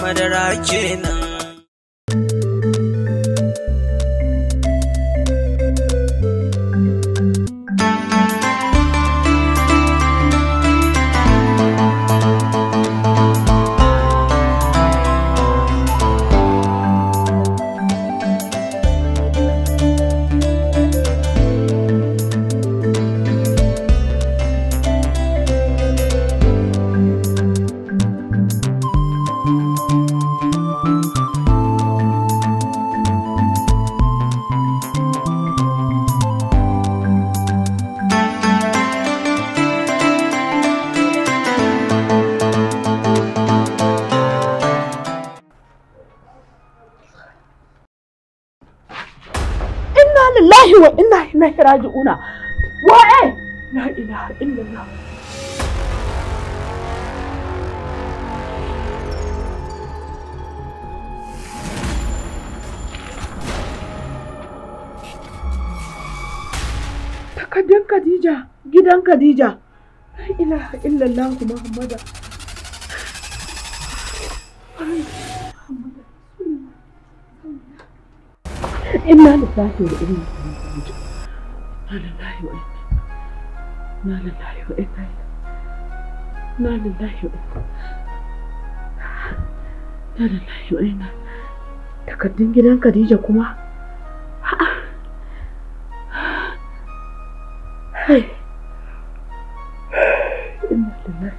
Madara kenan. Lillahi wa inna ilaihi raji'una. Wa'e la ilaha illallah. Takardun Khadija, gidan Khadija. La ilaha illallah Muhammadu. Inna lillahi wa inna ilaihi raji'un. Inna lillahi wa inna inna lillahi wa inna lillahi wa inna. Takardun gidan Khadija kuma. Hai. Inna lillahi.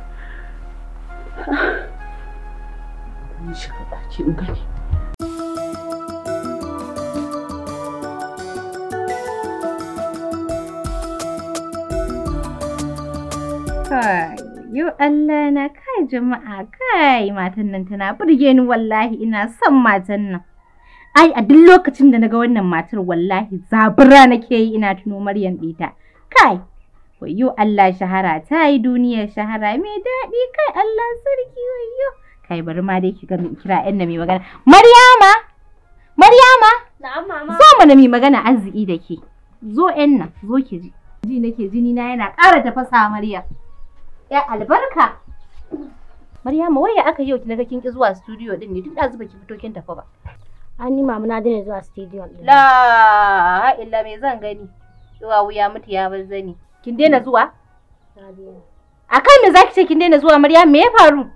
Ni shiga ɗaki in gani. Kai, yo Allah na kai jama'a kai matan nan tana burge ni wallahi ina son matan nan. Ai a duk lokacin da naga wannan matar wallahi zabura nake yi ina tuno Maryam ɗita. Kai, wayyo Allah shahara ta yi duniyar shahara mai daɗi kai Allah sarki wayyo. Kai bari ma dai ki ga kira ƴan na mai magana. Maryama! Maryama! Na'am mama. Zo mana mai magana arziki da ke. Zo ƴan nan, zo ki ji. Ji nake jini na yana ƙara tafasa Maryam. Ya albarka. Maryama waya aka yau naga kin ki zuwa studio din ne duk da zuba ki fito kin tafi ba. An ni mama na daina zuwa studio din. La illa me zan gani? Zuwa wuya mutu ya bar zani. Kin daina zuwa? Na daina. Akan me zaki ce kin daina zuwa Maryam me ya faru?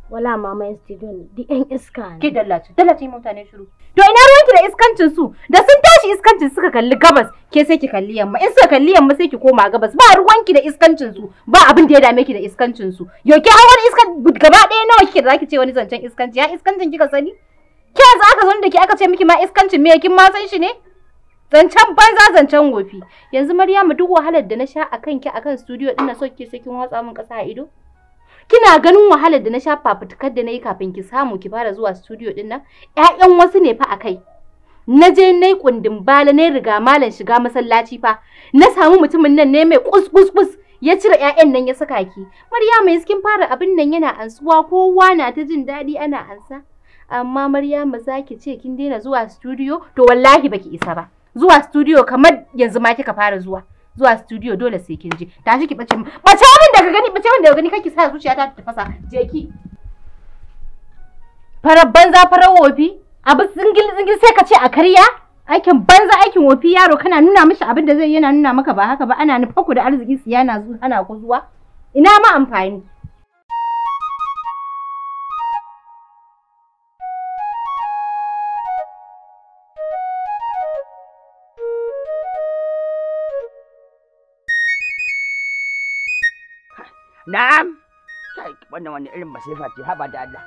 Wala mama yan studio ne duk yan iska ne. Ki dallace, dallace mutane shiru. To ina ruwanki da iskancin su? Da sun tashi iskancin suka kalli gabas, ke sai ki kalli yamma. In suka kalli yamma sai ki koma gabas. Ba ruwanki da iskancin su, ba abin da ya dame ki da iskancin su. Yo ke har wani iskan gaba ɗaya nawa kike da zaki ce wani zancen iskanci? Ya iskancin kika sani? Ke yanzu aka zo da ke aka ce miki ma iskancin me kin ma san shi ne? Zancen banza zancen wofi. Yanzu Maryamu duk wahalar da na sha akan ki akan studio din na so kike sai kin watsa min ƙasa a ido? Kina ganin wahalar da na sha fafutukar da na yi kafin ki samu ki fara zuwa studio din nan? Ƴaƴan wasu ne fa a kai. Na je nayi kundin bala na riga malam shiga masallaci fa. Na samu mutumin nan ne mai kus kus kus ya cire ƴaƴan nan ya saka ki. Maryama yanzu kin fara abin nan yana ansuwa, kowa na ta jin daɗi ana ansa. Amma Maryama zaki ce kin daina zuwa studio, to wallahi baki isa ba. Zuwa studio kamar yanzu ma kika fara zuwa. Zuwa studio dole sai kin je. Tashi ki bace. Bace min daga gani, bace min daga gani, kake sa zuciyata ta tafasa. Je ki. Farar banza farar wofi, abu zingil zingil sai ka ce a karya. Aikin banza aikin wofi, yaro kana nuna mishi abin da zai yana nuna maka ba haka ba, ana nufa ku da arziki siya na zuwa ana ku zuwa. Ina ma amfani. Na'am. Kai, wannan wani irin masifa ce, haba da Allah.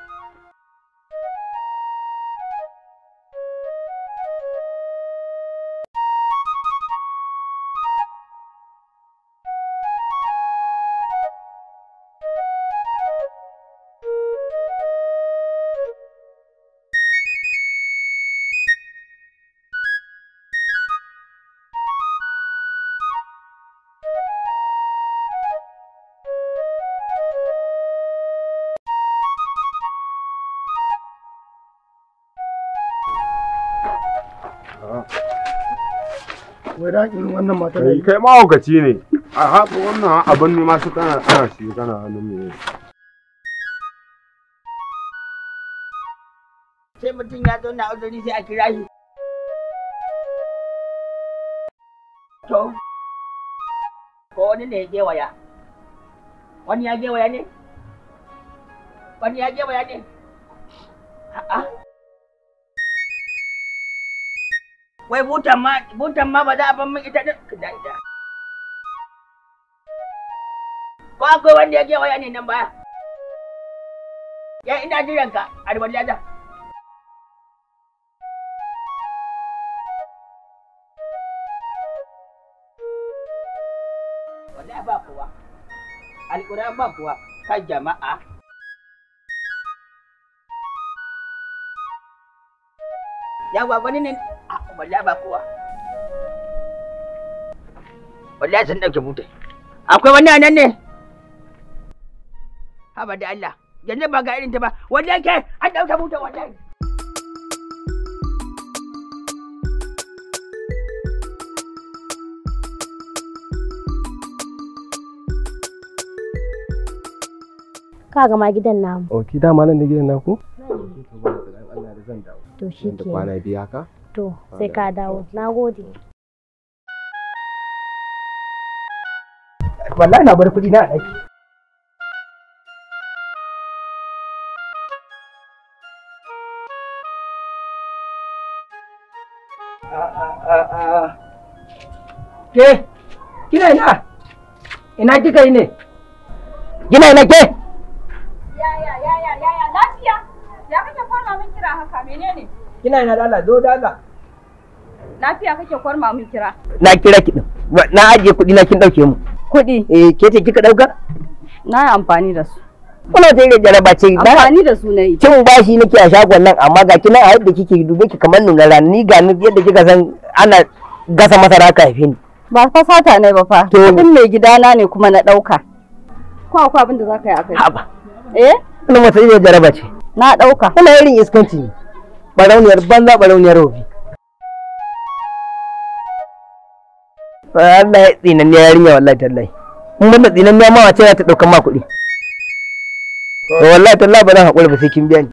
Wai da irin wannan matar kai kai mahaukaci ne. A haɓa wannan abin ne masu kana ana shi kana hannun me. Sai mutum ya zauna uzuri sai a kira shi. To, ko wani ne ya gewaya? Wani ya gewaya ne? Wani ya gewaya ne? A'a. Wai butan ma ba za a ban min ita din da ita. Ko akwai wanda ya gewaya ne nan baya? Ya ina jiran ka, alwala. Wallahi ba kowa. Alƙur'an ba kowa. Kai jama'a. Yawa wani ne, wallahi ba kowa. Wallahi sun ɗauke butai. Akwai wani a nan ne? Haba da Allah. Yanzu ba ga irin ta ba. Wallahi ke an ɗauke butai wallahi. Ka ga ma gidan namu. Ok, dama nan da gidan naku? To shi ke. Kwana biyu haka? To sai ka dawo. Na gode. Wallahi na bar kuɗi na a ɗaki. Ke, kina ina? Ina kika yi ne? Kina ina ke? Yaya, yaya, yaya, lafiya? Ya kake kwarma min kira haka, menene? Kina ina da Allah, zo da Allah. Lafiya kake kwarma min kira? Na kira ki din. Na ajiye kuɗi na kin ɗauke mu. Kuɗi? Eh, ke ce kika ɗauka? Na yi amfani da su. Kuna ta irin jaraba ce. Amfani da su na yi. Cin bashi nake a shagon nan, amma ga kina a yadda kike dube ki kamar nuna rani, ni ga ni yadda kika san ana gasa masara ka haife ni. Ba fa sata ne ba fa. Kuɗin mai gidana ne kuma na ɗauka. Ko akwai abin da za ka yi a kai? Haba. Eh? Wannan wata irin jaraba ce. Na ɗauka. Wannan irin iskanci ne. Barauniyar banza, barauniyar wofi. Allah ya tsinanniya yarinya wallahi tallahi. Mun banda tsinanniya ma wace za ta ɗaukan ma kuɗi. To wallahi tallahi ba zan haƙura ba sai kin biya ni.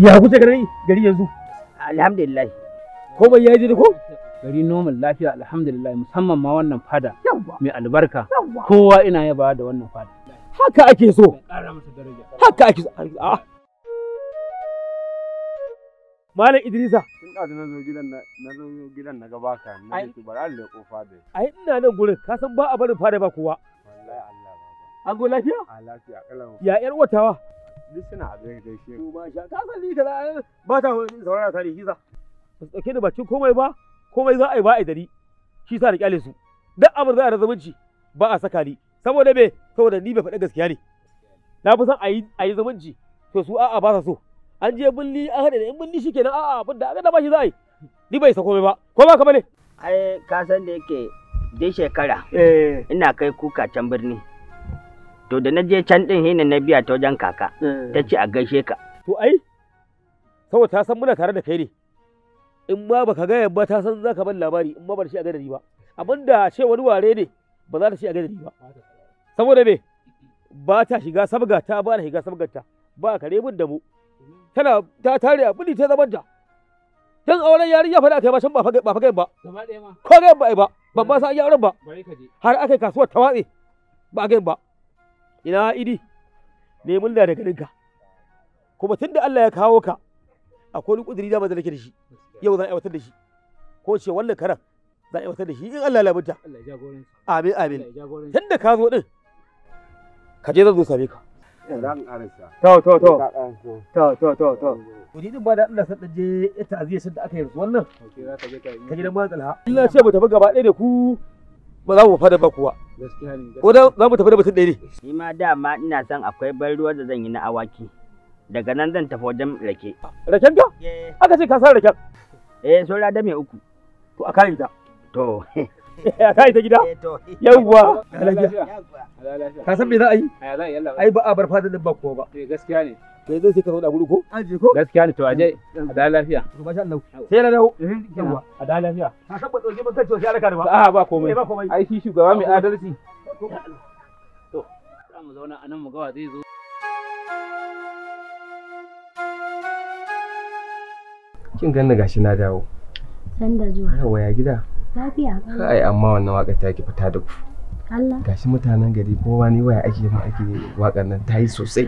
Ya kuce gari gari yanzu? Alhamdulillah. Komai ya ji ko? Gari normal lafiya alhamdulillah, musamman ma wannan fada mai albarka. Kowa ina yaba da wannan fada. Haka ake so. Haka ake so. Malam Idrisa. Tun ɗazu na zo gidan na zo gidan na ga baka na ce bari Allah ya kofa da. Ai ina nan gurin, ka san ba a barin fada ba kowa. Wallahi Allah baba. An zo lafiya? A lafiya kalau. Ya ƴar watawa? Duk suna a gaishe. To masha, ka san ni kaza ba ta saurara ta ne shi sa. Ba su ɗauke ni bakin komai ba, komai za a yi ba a yi dari. Shi sa da kyale su. Duk abin za a zumunci ba a saka ni. Saboda me? Saboda ni bai faɗi gaskiya ne. Na fi son a yi zumunci. To su a'a ba sa so. An je binni an haɗe da in binni shikenan a'a abin da aka dama shi za a yi. Ni bai isa komai ba. Ko ba ka bane? Ai ka san da yake duk shekara ina kai kuka can birni. To da na je can din hina na biya ta wajen kaka. Ta ce a gaishe ka. To ai saboda ta san muna tare da kai ne. In ma baka ga yamma ta san zaka ban labari in ma ba shi a gadari ba. Abin da ce wani ware ne ba za ta ce a gadari ba. Saboda me? Ba ta shiga sabga ta ba ta shiga sabgarta. Ba kare mun da mu. Tana ta tare a buli ta zaman ta. Dan auren yarinya fa da aka yi ba shan ba fa gayan ba. Ko gayan ba ai ba. Ban ba san an yi auren ba. Har aka yi kasuwar ta watse. Ba a gayan ba. Ina Idi ne mun da garinka. Kuma tunda Allah ya kawo ka akwai wani kuduri da da nake da shi. Yau zan aiwatar da shi. Ko ce wannan karan zan aiwatar da shi in Allah ya labunta. Amin amin. Tunda ka zo din ka je zan zo same ka. To to to. To to to to. Ni din ba da Allah san dan je ta'aziyya shin da aka yi wannan. Ta gidan Malam Talha. Allah ce mu tafi gaba ɗaya da ku ba za mu fada ba kuwa. Gaskiya ne. Ko da za mu tafi da mutum ɗaya ne. Ni ma dama ina son akwai ban ruwa da zan yi na awaki. Daga nan zan tafi wajen rake. Raken ka? Aka ce ka san raken. Eh, saura da mai uku. To a kare ta. To. A kare ta gida? Yawwa. Ka san me za a yi? Ai ba a bar fadin ba kuwa ba. Gaskiya ne. To yanzu sai ka zauna guri ko? Aje ko? Gaskiya ne to aje. A da lafiya. To masha Allah. Sai na dawo. Yawwa. A da lafiya. Ka san ba dauke ban kace sai alaka da ba. A'a ba komai. Ba komai. Ai shi shugaba mai adalci. To za mu zauna anan mu ga wa zai zo. Kin ganni gashi na dawo. Sanda zuwa. Yawa ya gida. Lafiya. Kai amma wannan waƙar ta ki fita da ku. Allah. Gashi mutanen gari kowa ni waya ake mu ake waƙar nan ta yi sosai.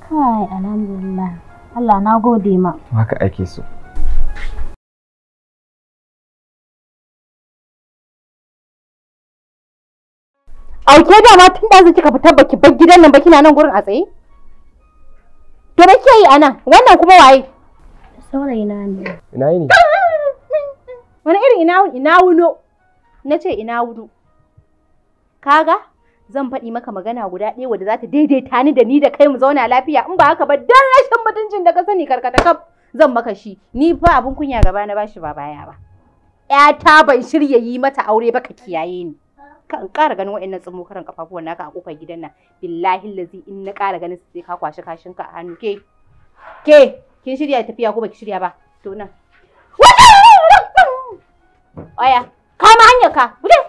Kai alhamdulillah. Allah na gode ma. Haka ake so. Auke da ma tun da kika fita baki bar gidan nan ba kina nan gurin a tsaye? To me kike yi anan? Wannan kuma waye? Saurayina ne. Ina yini? Wani irin ina ina wuno? Na ce ina wuno. Kaga zan faɗi maka magana guda ɗaya wadda za ta daidaita ni da ni da kai mu zauna lafiya in ba haka ba dan rashin mutuncin da ka sani karkata kaf zan maka shi ni fa abun kunya gaba na bashi ba baya ba. Ƴata ban shirya yi mata aure ba ka kiyaye ni. Ka in ƙara ganin waɗannan tsummokaran kafafuwan naka a kofar gidan nan billahi lazi in na ƙara ganin su sai ka kwashi kashinka a hannu ke ke kin shirya tafiya ko baki shirya ba to nan aya kama hanyar ka guje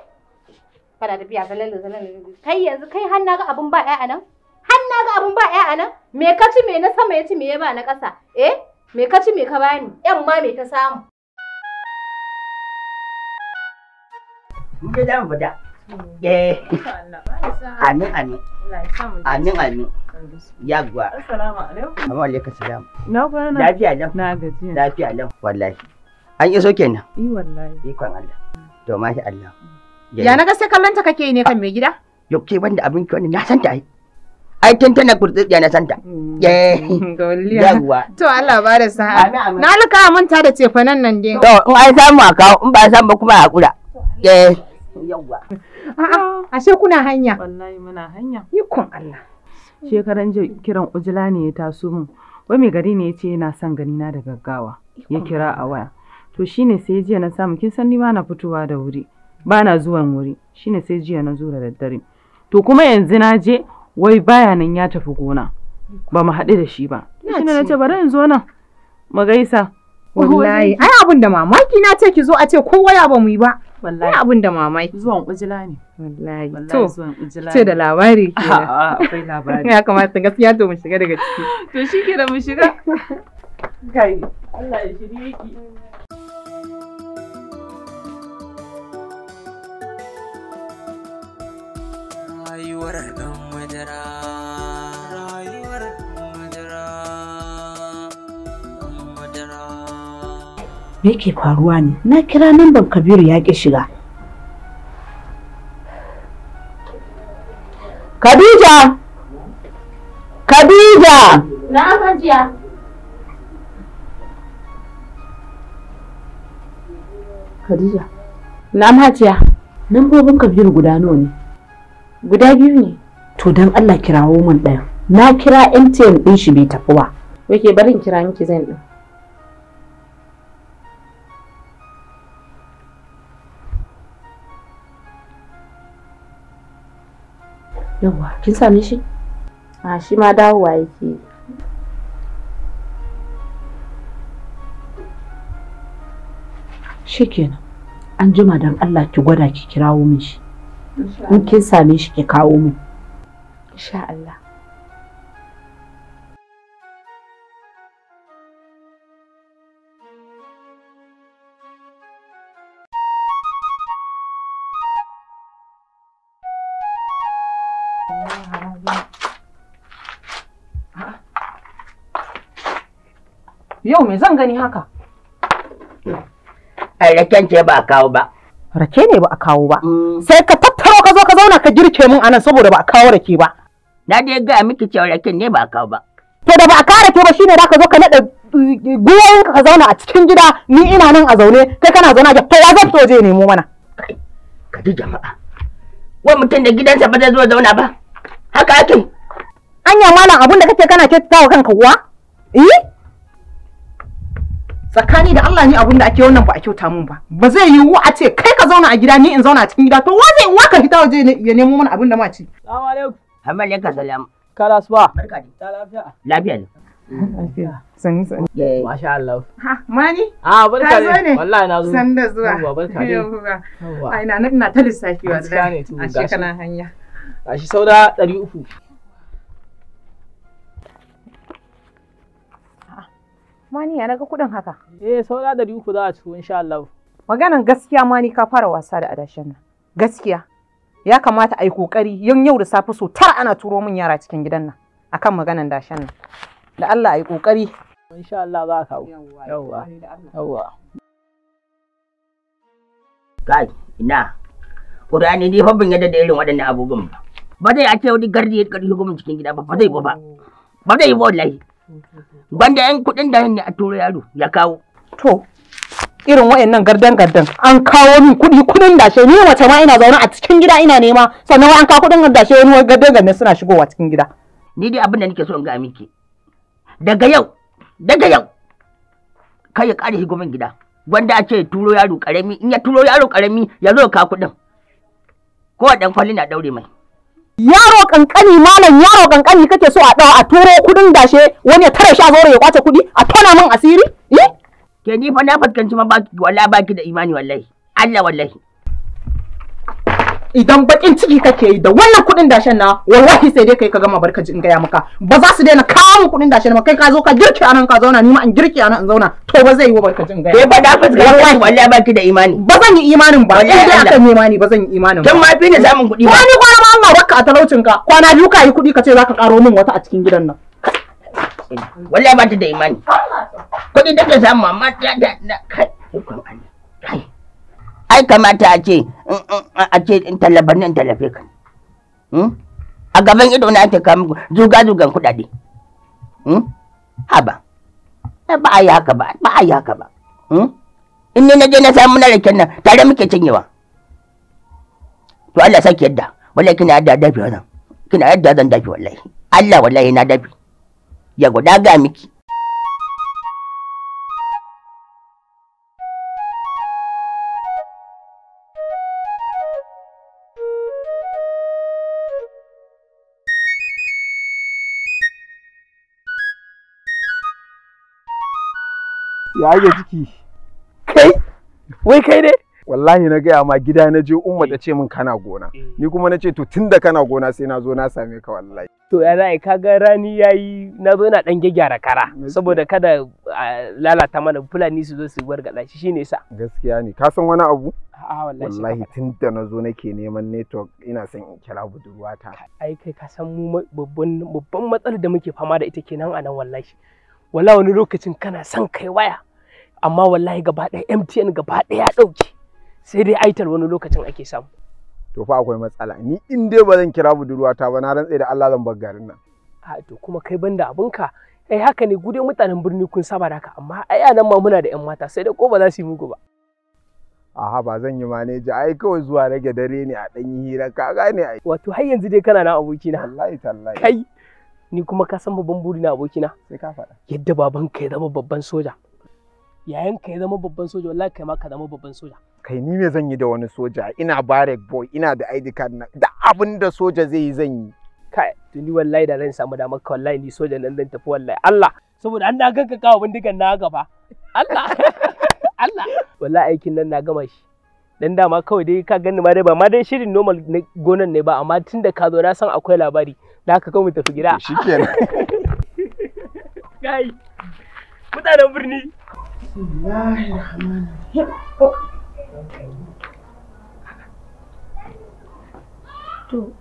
kana tafiya salal salal kai yanzu kai har na ga abun ba ƴa'a nan har na ga abun ba ƴa'a nan me ka ci me na sama ya ci me ya ba na ƙasa eh me ka ci me ka bani ƴan ma me ta samu Mun je za mu fita. Eh. Amin amin. Amin amin. Yagwa. Assalamu alaikum. Amma alaikum salam. Na kwana. Lafiya lau. Na gajiya. Lafiya lau wallahi. An iso kenan. I wallahi. Ikon Allah. To masha Allah. Ya na ga sai kallon ta kake ne kan mai gida? Yau ke wanda abin ki wannan na san ta ai. Ai tun tana kurtsiya na san ta. Eh. Yawwa. To Allah ba da sa'a. Na luka manta da cefanen nan dai. To in an samu a kawo in ba a samu ba kuma a hakura. Eh. Yawwa. A'a, ashe kuna hanya. Wallahi muna hanya. Ikon Allah. Shekaran jiya kiran ujila ne ya taso min. Wai mai gari ne ya ce yana son gani na da gaggawa. Ya kira a waya. To shine sai jiya na samu kin san ni ba na fitowa da wuri. Ba na zuwan wuri. Shine sai jiya na zo da daddare. To kuma yanzu na je wai baya nan ya tafi gona. Ba mu haɗu da shi ba. Shine na ce bari in zo nan. Mu gaisa. Wallahi, ai abun da mamaki na ce ki zo a ce ko waya ba mu yi ba. Wallahi. Ai abun da mamaki. Zuwan ujila ne. Wallahi. Wallahi To, zuwan ujila ce da labari kenan. A'a, akwai labari. Ya kamata gaskiya to mu shiga daga ciki. To shi ke da mu shiga. Kai, Allah ya shirye ki. Rayuwar ɗan madara. Rayuwar ɗan madara. Ɗan madara. Me yake faruwa ne? Na kira namban Kabiru ya ƙi shiga. Khadija! Khadija! Na hajiya. Khadija. Na'am hajiya. Nambobin Kabiru guda nawa ne? Guda biyu ne. To don Allah kirawo min ɗayan. Na kira MTN ɗin shi bai tafi ba. Wake bari in kira miki Zain din. Yawwa, kin same shi? A shi ma dawowa yake. Shikenan. An jima dan Allah ki gwada ki kirawo min shi. In kin same shi ki kawo min. Insha Allah. Yau me zan gani haka? Ai raken ce ba a kawo ba. Rake ne ba a kawo ba. Sai ka tattaro ka zo ka zauna ka girke mun anan saboda ba a kawo rake ba. Na dai gaya miki cewa raken ne ba a kawo ba. To da ba a kawo rake ba shine za ka zo ka naɗa gwiwoyinka ka zauna a cikin gida, ni ina nan a zaune, kai kana zaune a gida. To wa zan fito je nemo mana? Ka ji jama'a. Wai mutum da gidansa ba zai zo zauna ba. Haka ake. Anya malam abun da kake kana kyautatawa kanka kuwa? Eh? Tsakani da Allah ni abun da ake wannan ba a kyauta mun ba. Ba zai yiwu a ce kai ka zauna a gida ni in zauna a cikin gida, to wa zai wa ka fita waje ya nemo mana abun da ma ci. Assalamu alaikum. Amma alaikum salam. Kala suwa. Barka dai. Ta lafiya. Lafiya ne. Lafiya. Sani sani. Masha Allah. Ha, Mani? Ah, barka Ka zo dai. ne? Wallahi na zo. San da zuwa. Yawwa, barka dai. Yawwa. Yawwa. Ai na ina ta lissafi Gaskiya wallahi. ne to, Ashe gashi. kana hanya. Gashi saura 300. Mani ya naga kuɗin haka. Eh, saura 300 za a ci insha Allah. Maganan gaskiya Mani ka fara wasa da adashin nan. Gaskiya. Ya kamata a yi kokari yan yau da safe so tara ana turo min yara cikin gidan nan akan maganan dashen nan. Da Allah a yi kokari. Insha Allah za a kawo. Yawwa. Yawwa. Kai, ina. Qur'ani ni fa ban yadda da irin waɗannan abubuwan ba. Ba zai a ce wani gardi ya karfi gwamnati cikin gida ba, ba zai ba ba. Ba zai ba wallahi. Gwanda yan kuɗin da ne a turo yaro ya kawo. To, irin wayannan gardan gardan an kawo min kuɗi kuɗin dashe, ni mace ma ina zaune a cikin gida ina nema, sannan wai an kawo kuɗin dashe wani wai gardan gardan suna shigowa cikin gida. Ni dai abin da nake so in ga miki. Daga yau, daga yau, kai ya ƙara shigo min gida. Gwanda a ce turo yaro ƙarami, in ya turo yaro ƙarami ya zo ya kawo kuɗin. Ko a ɗan kwali na ɗaure mai. Yaro kankani malam, yaro kankani kake so a ɗau a turo kuɗin dashe wani ya tare shi a zaure ya kwace kuɗi a tona min asiri? Eh? Ke ni fa na fuskanci ma baki wallahi baki da imani wallahi. Allah wallahi. Idan bakin ciki kake yi da wannan kuɗin dashen na wallahi sai dai kai ka gama barka ji in gaya maka ba za su daina kawo min kuɗin dashen ba, kai ka zo ka girke anan ka zauna, ni ma in girke anan in zauna, to ba zai yi wa barka ji in gaya Ke fa na fuskanci wallahi baki da imani. Ba zan yi imanin ba, in Wallahi dai Allah. akan nema ni ba zan yi imanin ba. Kin ma fi ni samun kuɗi ba. Ko ni kwana ma Allah baka a talaucin ka, kwana biyu ka yi kuɗi ka ce za ka ƙaro min wata a cikin gidan nan. Wallahi ba ta da imani. Kuɗi take samu amma ta da na kai ikon Allah. Kai. Ai kamata a ce a ce in tallafa ni in tallafe ka. Hmm? A gaban ido na ake kawo muku zuga zugan kuɗaɗe. Hmm? Haba. Ai, ba a yi haka ba, ba a yi haka ba. Hmm? In ni na je na samu na raken nan tare muke cinyewa. To Allah saki yadda. Wallahi kina yadda dafi wannan. Kina yadda zan dafi wallahi. Allah wallahi na dafi. Ya guda ga miki. Ya ake ciki? Kai? Wai kai ne? Wallahi na gaya ma gida na je Umma ta ce min kana gona. Ni kuma na ce to tunda kana gona sai na zo na same ka wallahi. To ya za a yi, kaga rani yayi na zo na dan gyaggyara kara saboda kada a lalata mana Fulani su zo su wargaɗa shi shine sa. Gaskiya ne. Ka san wani abu? A'a wallahi sai ka Wallahi tun da na zo nake neman network ina son in kira budurwata. Ai kai ka san mu babban babban matsalar da muke fama da ita kenan a nan wallahi. Wallahi wani lokacin kana son kai waya amma wallahi gaba ɗaya MTN gaba ɗaya ya ɗauke, sai dai Aitel wani lokacin ake samu. To fa akwai matsala. Ni in dai ba zan kira budurwata ba na rantse da Allah zan bar garin nan. A to kuma kai banda abinka, ai haka ne gude mutanen birni kun saba da haka, amma ai a nan ma muna da 'yan mata sai dai ko ba za su yi muku ba. Aha ba zan yi maneja ai kawai zuwa rage dare ne a ɗan yi hira ka gane ai. Wato har yanzu dai kana nan abokina. Wallahi tallahi. Kai Ni kuma ka san babban buri na abokina. Sai ka faɗa. Yadda babanka ya zama babban soja. Yayanka ya zama babban soja, wallahi kai ma ka zama babban soja. Kai ni me zan yi da wani soja? Ina barrack boy, ina da ID card na da abin da soja zai yi zan yi. Kai, to ni wallahi da zan samu damar ka wallahi ni soja nan zan tafi wallahi. Allah, saboda an na ganka kawo bindigan na gaba. Allah. Allah. Wallahi aikin nan na gama shi. Dan dama kawai dai ka gani ma dai ba ma dai shirin normal na gonan ne ba, amma tunda ka zo na san akwai labari. Da haka kawai mu tafi gida. Shikenan. Kai. Mutanen birni. Bismillahirrahmanirrahim. To.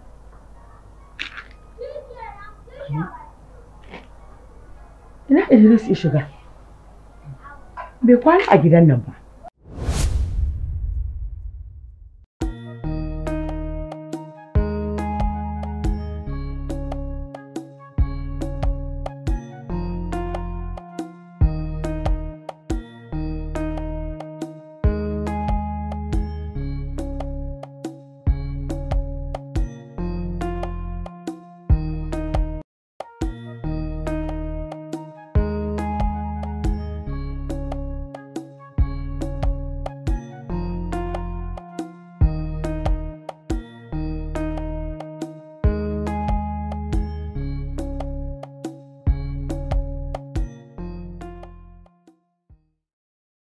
Ina Idris ya shiga? Bai kwana a gidan nan ba.